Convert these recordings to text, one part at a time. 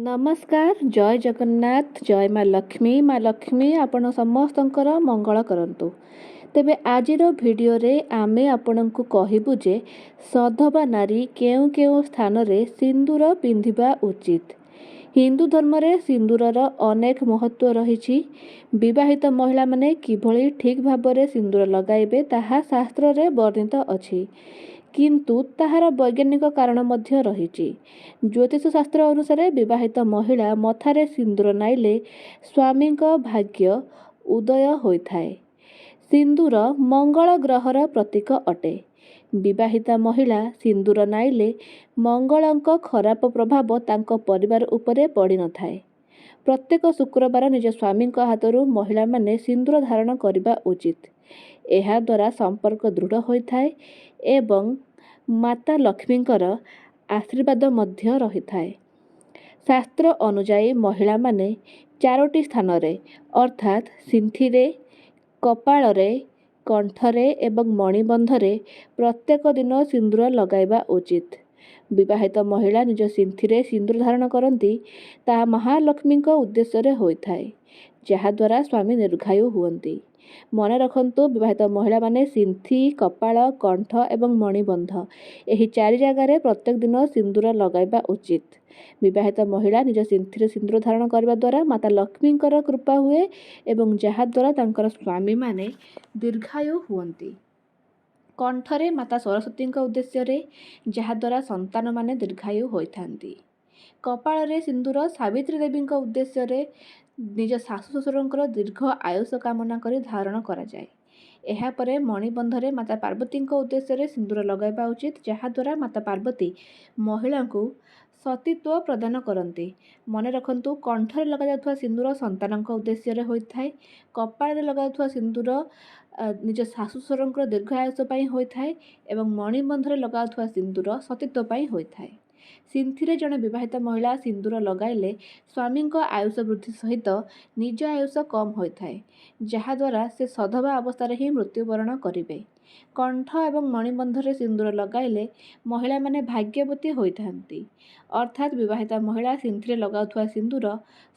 ନମସ୍କାର, ଜୟ ଜଗନ୍ନାଥ, ଜୟ ମା ଲକ୍ଷ୍ମୀ। ମା ଲକ୍ଷ୍ମୀ ଆପଣ ସମସ୍ତଙ୍କର ମଙ୍ଗଳ କରନ୍ତୁ। ତେବେ ଆଜିର ଭିଡ଼ିଓରେ ଆମେ ଆପଣଙ୍କୁ କହିବୁ ଯେ ସଧବା ନାରୀ କେଉଁ କେଉଁ ସ୍ଥାନରେ ସିନ୍ଦୁର ପିନ୍ଧିବା ଉଚିତ। ହିନ୍ଦୁ ଧର୍ମରେ ସିନ୍ଦୁରର ଅନେକ ମହତ୍ତ୍ୱ ରହିଛି। ବିବାହିତ ମହିଳାମାନେ କିଭଳି ଠିକ୍ ଭାବରେ ସିନ୍ଦୁର ଲଗାଇବେ, ତାହା ଶାସ୍ତ୍ରରେ ବର୍ଣ୍ଣିତ ଅଛି, କିନ୍ତୁ ତାହାର ବୈଜ୍ଞାନିକ କାରଣ ମଧ୍ୟ ରହିଛି। ଜ୍ୟୋତିଷ ଶାସ୍ତ୍ର ଅନୁସାରେ ବିବାହିତ ମହିଳା ମଥାରେ ସିନ୍ଦୁର ନାଇଲେ ସ୍ୱାମୀଙ୍କ ଭାଗ୍ୟ ଉଦୟ ହୋଇଥାଏ। ସିନ୍ଦୁର ମଙ୍ଗଳ ଗ୍ରହର ପ୍ରତୀକ ଅଟେ। ବିବାହିତା ମହିଳା ସିନ୍ଦୁର ନାଇଲେ ମଙ୍ଗଳଙ୍କ ଖରାପ ପ୍ରଭାବ ତାଙ୍କ ପରିବାର ଉପରେ ପଡ଼ିନଥାଏ। ପ୍ରତ୍ୟେକ ଶୁକ୍ରବାର ନିଜ ସ୍ୱାମୀଙ୍କ ହାତରୁ ମହିଳାମାନେ ସିନ୍ଦୁର ଧାରଣ କରିବା ଉଚିତ। ଏହାଦ୍ୱାରା ସମ୍ପର୍କ ଦୃଢ଼ ହୋଇଥାଏ ଏବଂ ମାତା ଲକ୍ଷ୍ମୀଙ୍କର ଆଶୀର୍ବାଦ ମଧ୍ୟ ରହିଥାଏ। ଶାସ୍ତ୍ର ଅନୁଯାୟୀ ମହିଳାମାନେ ଚାରୋଟି ସ୍ଥାନରେ, ଅର୍ଥାତ୍ ସିନ୍ଥିରେ, କପାଳରେ, କଣ୍ଠରେ ଏବଂ ମଣିବନ୍ଧରେ ପ୍ରତ୍ୟେକ ଦିନ ସିନ୍ଦୁର ଲଗାଇବା ଉଚିତ। ବିବାହିତ ମହିଳା ନିଜ ସିନ୍ଥିରେ ସିନ୍ଦୁର ଧାରଣ କରନ୍ତି, ତାହା ମହାଲକ୍ଷ୍ମୀଙ୍କ ଉଦ୍ଦେଶ୍ୟରେ ହୋଇଥାଏ, ଯାହାଦ୍ୱାରା ସ୍ୱାମୀ ଦୀର୍ଘାୟୁ ହୁଅନ୍ତି। ମନେ ରଖନ୍ତୁ, ବିବାହିତ ମହିଳାମାନେ ସିନ୍ଥି, କପାଳ, କଣ୍ଠ ଏବଂ ମଣିବନ୍ଧ ଏହି ଚାରି ଜାଗାରେ ପ୍ରତ୍ୟେକ ଦିନ ସିନ୍ଦୁର ଲଗାଇବା ଉଚିତ। ବିବାହିତ ମହିଳା ନିଜ ସିନ୍ଥିରେ ସିନ୍ଦୁର ଧାରଣ କରିବା ଦ୍ୱାରା ମାତା ଲକ୍ଷ୍ମୀଙ୍କର କୃପା ହୁଏ ଏବଂ ଯାହାଦ୍ୱାରା ତାଙ୍କର ସ୍ୱାମୀମାନେ ଦୀର୍ଘାୟୁ ହୁଅନ୍ତି। କଣ୍ଠରେ ମାତା ସରସ୍ୱତୀଙ୍କ ଉଦ୍ଦେଶ୍ୟରେ, ଯାହାଦ୍ୱାରା ସନ୍ତାନମାନେ ଦୀର୍ଘାୟୁ ହୋଇଥାନ୍ତି। କପାଳରେ ସିନ୍ଦୁର ସାବିତ୍ରୀ ଦେବୀଙ୍କ ଉଦ୍ଦେଶ୍ୟରେ, ନିଜ ଶାଶୁ ଶ୍ୱଶୁରଙ୍କର ଦୀର୍ଘ ଆୟୁଷ କାମନା କରି ଧାରଣ କରାଯାଏ। ଏହାପରେ ମଣିବନ୍ଧରେ ମାତା ପାର୍ବତୀଙ୍କ ଉଦ୍ଦେଶ୍ୟରେ ସିନ୍ଦୁର ଲଗାଇବା ଉଚିତ, ଯାହାଦ୍ୱାରା ମାତା ପାର୍ବତୀ ମହିଳାଙ୍କୁ ସତୀତ୍ୱ ପ୍ରଦାନ କରନ୍ତି। ମନେ ରଖନ୍ତୁ, କଣ୍ଠରେ ଲଗାଯାଉଥିବା ସିନ୍ଦୁର ସନ୍ତାନଙ୍କ ଉଦ୍ଦେଶ୍ୟରେ ହୋଇଥାଏ, କପାଳରେ ଲଗାଯାଉଥିବା ସିନ୍ଦୁର ନିଜ ଶାଶୁ ଶ୍ୱଶୁରଙ୍କର ଦୀର୍ଘ ଆୟୁଷ ପାଇଁ ହୋଇଥାଏ ଏବଂ ମଣିବନ୍ଧରେ ଲଗାଯାଉଥିବା ସିନ୍ଦୁର ସତୀତ୍ୱ ପାଇଁ ହୋଇଥାଏ। ସିନ୍ଥିରେ ଜଣେ ବିବାହିତ ମହିଳା ସିନ୍ଦୁର ଲଗାଇଲେ ସ୍ୱାମୀଙ୍କ ଆୟୁଷ ବୃଦ୍ଧି ସହିତ ନିଜ ଆୟୁଷ କମ୍ ହୋଇଥାଏ, ଯାହାଦ୍ୱାରା ସେ ସଧବା ଅବସ୍ଥାରେ ହିଁ ମୃତ୍ୟୁବରଣ କରିବେ। କଣ୍ଠ ଏବଂ ମଣିବନ୍ଧରେ ସିନ୍ଦୁର ଲଗାଇଲେ ମହିଳାମାନେ ଭାଗ୍ୟବତୀ ହୋଇଥାନ୍ତି। ଅର୍ଥାତ୍ ବିବାହିତା ମହିଳା ସିନ୍ଥିରେ ଲଗାଉଥିବା ସିନ୍ଦୁର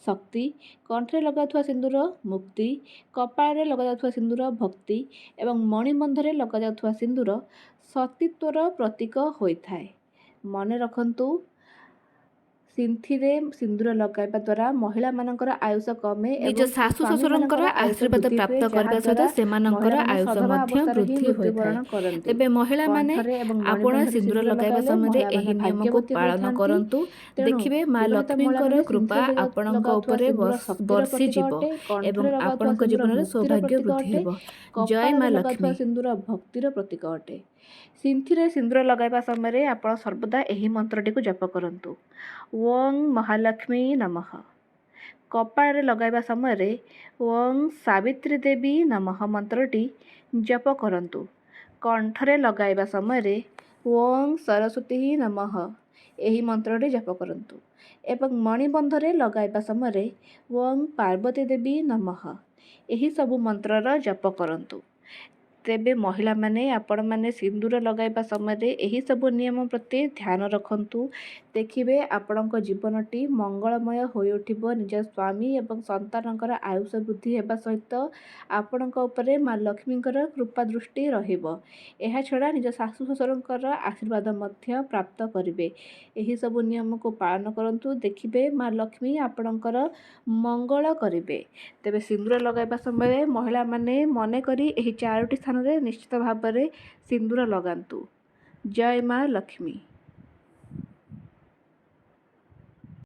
ଶକ୍ତି, କଣ୍ଠରେ ଲଗାଉଥିବା ସିନ୍ଦୁର ମୁକ୍ତି, କପାଳରେ ଲଗାଯାଉଥିବା ସିନ୍ଦୁର ଭକ୍ତି ଏବଂ ମଣିବନ୍ଧରେ ଲଗାଯାଉଥିବା ସିନ୍ଦୁର ସତୀତ୍ୱର ପ୍ରତୀକ ହୋଇଥାଏ। ମନେ ରଖନ୍ତୁ, ସିନ୍ଥିରେ ସିନ୍ଦୁର ଲଗାଇବା ଦ୍ୱାରା ମହିଳାମାନଙ୍କର ଆୟୁଷ କମେ ନିଜ ଏବଂ ଶାଶୁ ଶ୍ୱଶୁରଙ୍କର ସ୍ୱାମୀମାନଙ୍କର ଆୟୁଷ ଆଶୀର୍ବାଦ ବୃଦ୍ଧି ହୁଏ, ପ୍ରାପ୍ତ କରିବା ସହିତ ଯାହାଦ୍ୱାରା ସେମାନଙ୍କର ମହିଳାମାନେ ଆୟୁଷ ସଧବା ମଧ୍ୟ ଅବସ୍ଥାରେ ହିଁ ବୃଦ୍ଧି ହୋଇଥାଏ। ମୃତ୍ୟୁବରଣ କରନ୍ତି। ତେବେ ମହିଳାମାନେ, କଣ୍ଠରେ ଏବଂ ଆପଣ ମଣିବନ୍ଧରେ ସିନ୍ଦୁର ସିନ୍ଦୁର ଲଗାଇବା ଲଗାଇଲେ ସମୟରେ ମହିଳାମାନେ ଏହି ନିୟମକୁ ଭାଗ୍ୟବତୀ ପାଳନ ହୋଇଥାନ୍ତି। କରନ୍ତୁ। ତେଣୁ ଦେଖିବେ, ମା ବିବାହିତ ଲକ୍ଷ୍ମୀଙ୍କର ମହିଳାମାନେ କୃପା ସିନ୍ଥିରେ ଆପଣଙ୍କ ଲଗାଉଥିବା ଉପରେ ସିନ୍ଦୁର ଶକ୍ତିର ପ୍ରତୀକ ବର୍ଷିଯିବ ଅଟେ, ଏବଂ କଣ୍ଠରେ ଲଗାଉଥିବା ଆପଣଙ୍କ ସିନ୍ଦୁର ଜୀବନରେ ମୁକ୍ତିର ସୌଭାଗ୍ୟ ପ୍ରତୀକ ବୃଦ୍ଧି ଅଟେ, ହେବ। ଜୟ ମା କପାଳରେ ଲଗାଉଥିବା ଲକ୍ଷ୍ମୀ। ସିନ୍ଦୁର ଭକ୍ତିର ପ୍ରତୀକ ଅଟେ। ସିନ୍ଥିରେ ସିନ୍ଦୁର ଲଗାଇବା ସମୟରେ ଆପଣ ସର୍ବଦା ଏହି ମନ୍ତ୍ରଟିକୁ ଜପ କରନ୍ତୁ, ଓଁ ମହାଲକ୍ଷ୍ମୀ ନମଃ। କପାଳରେ ଲଗାଇବା ସମୟରେ ଓଁ ସାବିତ୍ରୀ ଦେବୀ ନମଃ ମନ୍ତ୍ରଟି ଜପ କରନ୍ତୁ। କଣ୍ଠରେ ଲଗାଇବା ସମୟରେ ଓଁ ସରସ୍ୱତୀ ନମଃ ଏହି ମନ୍ତ୍ରଟି ଜପ କରନ୍ତୁ ଏବଂ ମଣିବନ୍ଧରେ ଲଗାଇବା ସମୟରେ ଓଁ ପାର୍ବତୀ ଦେବୀ ନମଃ ଏହି ସବୁ ମନ୍ତ୍ରର ଜପ କରନ୍ତୁ। ତେବେ ମହିଳାମାନେ, ଆପଣମାନେ ସିନ୍ଦୁର ଲଗାଇବା ସମୟରେ ଏହିସବୁ ନିୟମ ପ୍ରତି ଧ୍ୟାନ ରଖନ୍ତୁ। ଦେଖିବେ, ଆପଣଙ୍କ ଜୀବନଟି ମଙ୍ଗଳମୟ ହୋଇଉଠିବ। ନିଜ ସ୍ୱାମୀ ଏବଂ ସନ୍ତାନଙ୍କର ଆୟୁଷ ବୃଦ୍ଧି ହେବା ସହିତ ଆପଣଙ୍କ ଉପରେ ମା ଲକ୍ଷ୍ମୀଙ୍କର କୃପା ଦୃଷ୍ଟି ରହିବ। ଏହାଛଡ଼ା ନିଜ ଶାଶୁ ଶ୍ୱଶୁରଙ୍କର ଆଶୀର୍ବାଦ ମଧ୍ୟ ପ୍ରାପ୍ତ କରିବେ। ଏହିସବୁ ନିୟମକୁ ପାଳନ କରନ୍ତୁ, ଦେଖିବେ ମା ଲକ୍ଷ୍ମୀ ଆପଣଙ୍କର ମଙ୍ଗଳ କରିବେ। ତେବେ ସିନ୍ଦୁର ଲଗାଇବା ସମୟରେ ମହିଳାମାନେ ମନେକରି ଏହି ଚାରୋଟି ସ୍ଥାନରେ ନିଶ୍ଚିତ ଭାବରେ ସିନ୍ଦୁର ଲଗାନ୍ତୁ। ଜୟ ମା ଲକ୍ଷ୍ମୀ।